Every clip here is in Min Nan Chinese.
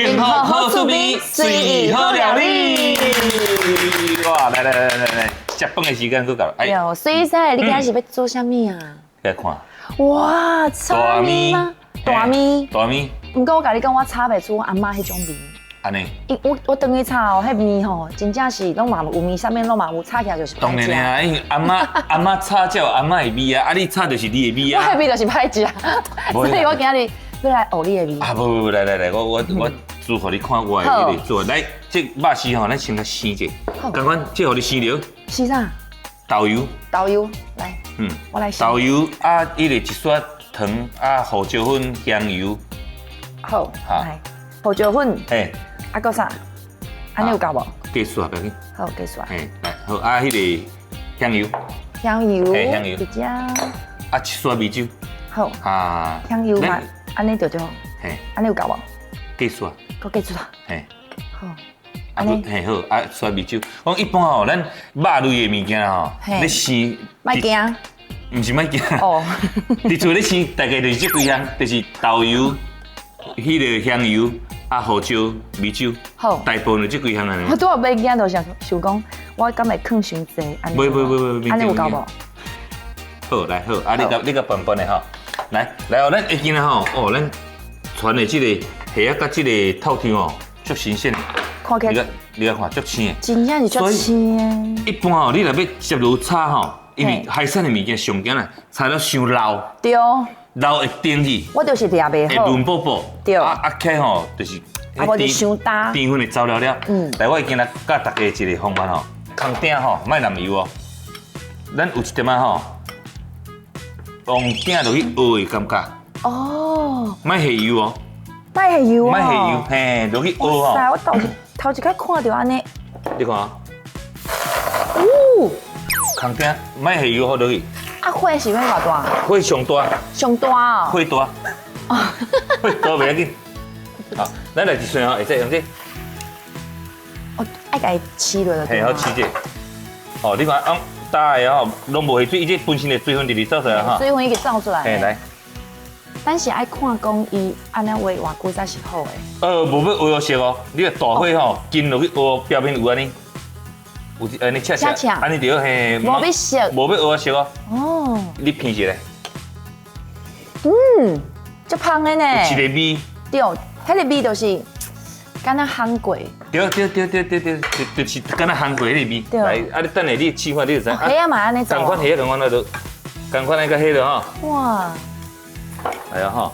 幸福好滋味，水好料理。哇，來來來來來，食飯的時間閣到了。哎，對，水師，你今仔是欲做啥物啊？來看。哇，炒麵嗎？大麵。大麵。毋過我共你講，我炒袂出我阿嬤彼種味。按呢？我轉去炒哦，彼麵吼，真正是攏嘛有麵，啥物攏嘛有，炒起來就是當然啊，因為阿嬤阿嬤炒才有阿嬤的味啊，啊你炒就是你的味啊。我的味就是歹食，所以我今日欲來學你的味。啊無無無，來來來，我煮予你看我的彼個做。來，這肉絲吼，咱先來生者。仝款，這予你生著。生啥？豆油。豆油，來。我來。豆油啊，彼個一撮糖啊，胡椒粉、香油。好。來，胡椒粉。嘿。啊，閣啥？按呢有夠無？繼續啊，不要緊。好，繼續。嘿，來，好啊，彼個香油。香油。嘿，香油。佇遮。啊，一撮米酒。好。啊。香油嘛，按呢就對。嘿。按呢有夠無？繼續啊。閣繼續啊。嘿。好。啊，嘿好，啊，撮米酒。講一般吼，咱肉類的物件吼，咧生。莫驚。毋是莫驚。哦。佇厝咧生，大概就是這幾項，就是豆油、彼個香油。啊，胡椒、米酒，好，大部分就這幾項按呢。我拄仔欲驚，就是想講，我敢會囥傷濟？袂袂袂袂，按呢有夠無？好，來好，啊，你共拌拌的吼，來來哦，咱會記得吼，哦，咱傳的這個蝦仔佮這個透抽哦，足新鮮的。看起來，你共看，足鮮的。真正是足鮮的。一般吼，你若欲接落炒吼，因為海產的物件上驚啦，炒了傷老。對。老會甜去，我就是掠袂好，會潤薄薄，對，啊啊起吼，就是啊無就傷焦，澱粉會走了了。來，我今日教大家一個方法吼，空鼎吼，莫淋油哦。咱有一點仔吼，用鼎落去熬的感覺。哦。莫下油哦。莫下油哦。莫下油，嘿，落去熬吼。哇塞，我頭頭一擺看著按呢。你看。哦。空鼎莫下油好落去。啊，火是欲偌大？火上大。上大哦。火大。火大袂要緊。好，咱來一串哦，會使用這個。哦，愛共伊試落就對。嘿，好試者。哦，你看，哦，焦的吼，攏無下水，伊這本身的水分直直走出來哈。水分已經走出來。嘿，來。咱是愛看講伊按呢畫偌久才是好的。無欲畫色哦，你若大火吼，煎落去熬表面有按呢。有按呢切切，按呢對嘿。無欲熟。無欲烏色哦。哦。你品一下。足芳的呢。有一个味。對，彼个味就是敢若烘過。對對對對對對，就是敢若烘過彼个味。對。來，啊，你等下你試看，你就知。蝦仔嘛按呢做。仝款蝦仔仝款來做，仝款愛佮彼落吼。哇。來啊吼。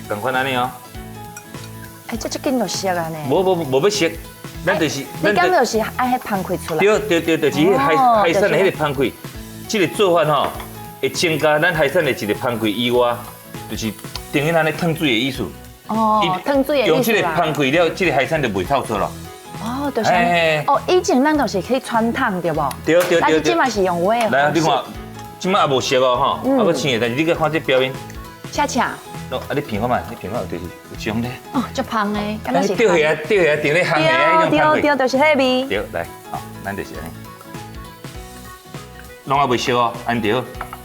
仝款按呢哦。欸，這足緊就熟啊呢。無無無欲熟。咱就是，你敢就是愛彼芳氣出來？對對對，就是彼海產的彼个芳氣，這个做法吼，會增加咱海產的一個芳氣以外，就是等於按呢燙水的意思。哦，燙水的意思。用這个芳氣了，這个海產就袂透出咯。哦，就是。哦，以前咱就是去汆燙對無？對對對。但是這擺是用煨的。來，你看，這擺也無熟哦吼，猶閣青的，但是你閣看這表面。恰恰。啊，你品看覓，你品看就是有這種咧。哦，足芳的，敢若是。釣蝦啊，釣蝦，佇咧烘蝦彼種芳對對，就是彼味。對，來，好，咱就是按呢。攏猶未熟哦，按對，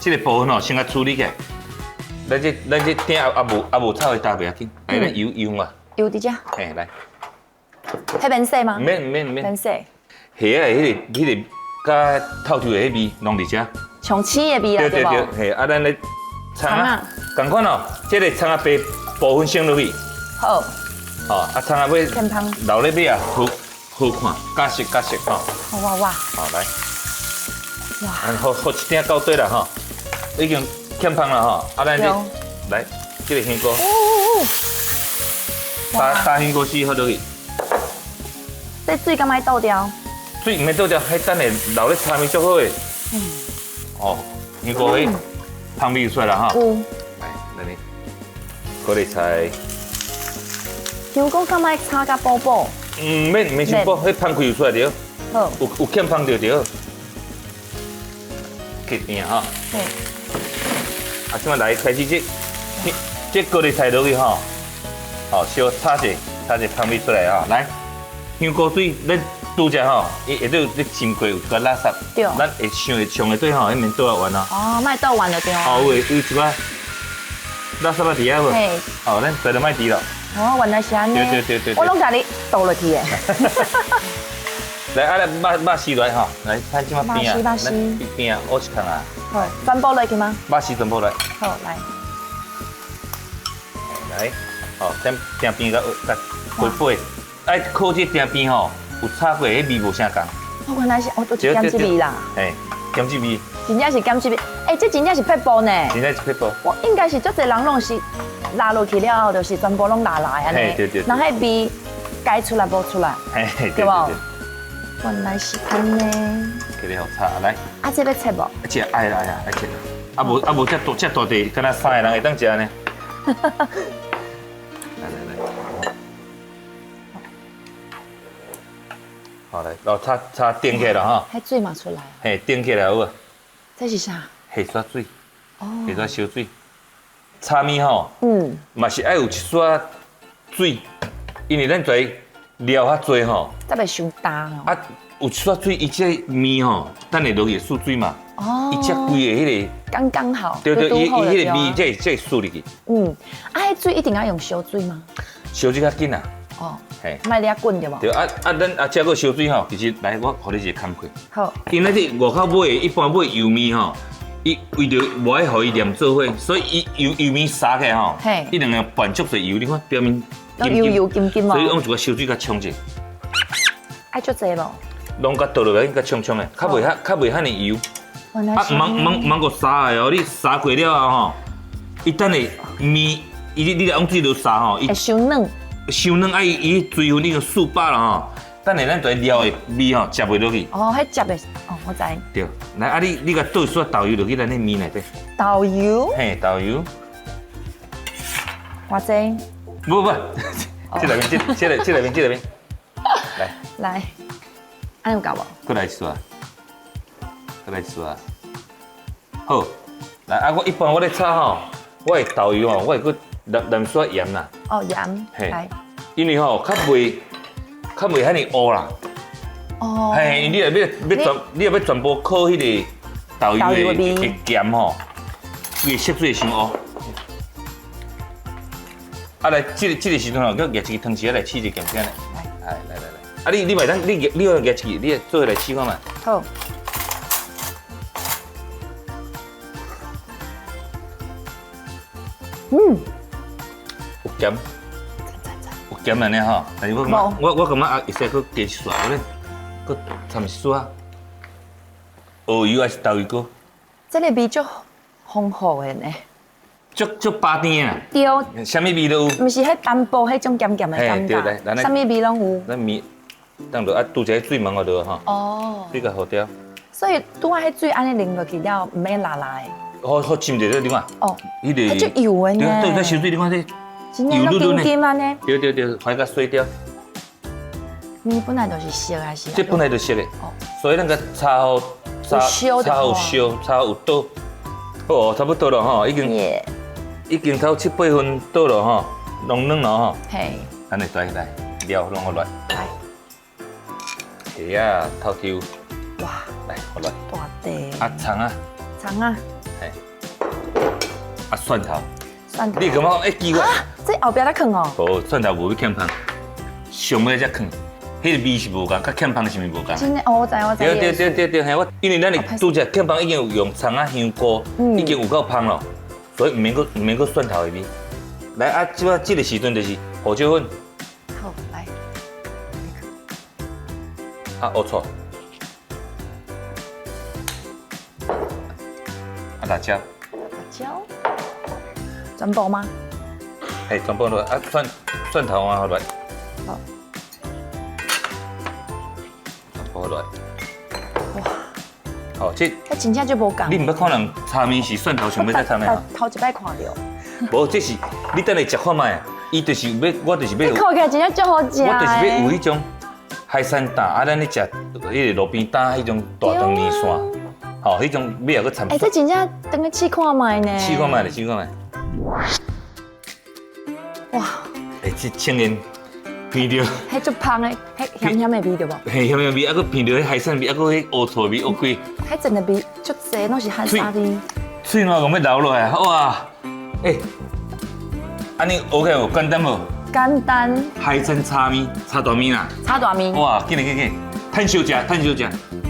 這个部分哦，先共處理起來。咱這鼎猶無臭的焦袂要緊，來，咱油油啊。油佇遮。嘿，來。彼免洗嗎？免免免。免洗。蝦仔的彼个佮透抽的彼味攏佇遮。上青的味啦，對對對，嘿，啊，咱咧蔥仔，仝款哦，這个蔥仔白部分省落去。好。哦，啊，蔥仔尾留咧尾啊，好好看，加色加色吼。哇哇。好來。哇。好好一鼎到底啦吼，已經欠芳啦吼，啊，咱這來這个香菇。打香菇絲好落去。這水敢愛倒掉？水毋免倒掉，彼等下留咧炒麵足好的。哦，香菇彼芳味出來啦吼。有。來，來你，高麗菜。香菇敢愛炒甲薄薄？毋免毋免傷薄，彼芳氣有出來著。好。有欠芳就對。切片吼。對。啊，這擺來開始這高麗菜落去吼，好，小炒者，炒者芳味出來吼。來，香菇水，咱拄才吼，伊下底有咧浸過有一寡垃圾，咱會上會上下底吼，彼免倒仔完啊。哦，莫倒完就對。哦，有的有一寡垃圾仔佇遐無？嘿。哦，咱白就莫挃囉。哦，原來是按呢。對對對對。我攏共你倒落去的。來，啊來肉肉絲來吼，來看這馬邊啊，肉絲邊啊，我一空啊。好，全部落去嗎？肉絲全部來。好，來。來，好，先埕邊佮佮肥肥，愛烤這埕邊吼，有炒過，彼味無啥仝。我原來是，哦，都是鹹這味啦。嘿，鹹這味。真正是鹹這味，欸，這真正是撇步呢。真正是撇步。我應該是足濟人攏是拉落去了後，就是全部攏拉拉按呢。對對。然後彼味該出來無出來。嘿，對無？原來是按呢。給你好炒來。啊，這欲切無？這愛啦愛啦，愛切。啊無啊無，遮大遮大塊，敢若三个人會當食呢。來來來，好來，然後炒炒定起來了哈。彼水嘛出來。嘿，定起來好無？這是啥？下沙水。哦。下沙燒水。炒麵吼，嘛是愛有一撮水，因為咱跩料較濟吼。才袂傷焦吼。啊，有一撮水，伊這麵吼，等下落去會縮水嘛。哦。伊才規个彼個。剛剛好。對對，伊伊彼个味才會才會縮入去。嗯，啊，彼水一定愛用燒水嗎？燒水較緊啊。哦。嘿。莫掠滾對無？對啊啊，咱啊，這個燒水吼，其實來我予你一個工課。好。因為咱這外口買的，一般買油麵吼。伊為著無愛予伊黏做伙，所以伊油油麵灑起來吼，伊兩個拌足濟油，你看表面油油金金所以用一個燒水共沖者。愛足濟無？攏共倒落來，共沖沖的，較袂遐較袂遐爾油。啊，毋通毋通毋通閣灑的哦！你灑過了後吼，伊等下麵，伊你若用水落灑吼，伊會傷軟。傷軟啊！伊伊水分已經吸飽了吼。等下咱跩料的味吼，食袂落去。哦，彼食的，哦，我知。對，來啊你你共倒一撮豆油落去咱彼麵內底。豆油？嘿，豆油。偌濟？不不，這內面這這內這內面這內面。來。來，按呢有夠無？閣來一撮，閣來一撮。好，來啊！我一般我咧炒吼，我會豆油吼，我會閣淋淋撮鹽啦。哦，鹽。來。因為吼，較袂。較袂遐爾烏啦，哦，嘿，你若欲欲全，你若欲全部靠彼个豆油的的鹹吼，伊的色水會傷烏。啊，來，這个這个時陣吼，閣舉一个湯匙來試一下鹹啥咧。來，來來來，啊你你袂當，你你舉一个，你做伙來試看覓。好。嗯。有鹹。有鹹按呢吼，但是我感覺，我我感覺啊，會使閣加一撮，我咧閣摻一撮蚵油還是豆油膏？這个味足豐富的呢，足足巴甜啊！對，啥物味都有。毋是彼淡薄彼種鹹鹹的感覺，啥物味攏有。咱麵當落啊，拄一个水糞予落吼。哦。你共予掉。所以拄仔彼水按呢淋落去了，毋免辣辣的。好好浸者，你看。哦。彼个。足油的呢。對，對，燒水你看這。真的攏金金按呢？對對對，快共洗掉。麵本來就是熟還是？這本來就熟的。哦。所以咱共炒予炒炒予燒，炒有倒。好，差不多了吼，已經已經頭七八分倒了吼，攏軟了吼。嘿。咱來來來，料攏予落。來。蝦仔透抽。哇！來，予落。大塊。啊，蔥仔。蔥仔。嘿。啊，蒜頭。蒜頭。你感覺講欸奇怪？這後壁才囥哦。無，蒜頭無欲欠芳，上尾才囥，彼个味是無仝，佮欠芳是毋是無仝？真的哦，我知我知。對對對對對，嘿，我因為咱的拄才欠芳已經有用蔥仔香菇，已經有夠芳咯，所以毋免閣毋免閣蒜頭的味。來啊，這擺這个時陣就是胡椒粉。好，來。啊，烏醋。啊，辣椒。辣椒。全部嗎？嘿，全部落啊，蒜蒜頭啊，予落。好。全部落。哇！好，這。這真正就無仝。你毋捌看人炒麵是蒜頭上尾才摻的啊？頭一擺看著。無，這是你等下食看覓，伊就是欲，我就是欲。你看起來真正足好食。我就是欲有彼種海產擔，啊，咱咧食彼个路邊擔彼種大腸麵線，吼，彼種尾仔閣摻。欸，這真正當去試看覓呢？試看覓，試看覓。哇！欸，這青年闻著，彼足芳的，彼鹹鹹的味對無？嘿，鹹鹹味，啊，閣闻著彼海產味，啊，閣彼烏醋味，烏開。彼陣的味足濟，攏是海沙味。喙瀾講欲流落來，哇！欸，按呢學起來有簡單無？簡單。海參炒麵，炒大麵啦。炒大麵。哇，緊來緊緊，趁燒食，趁燒食。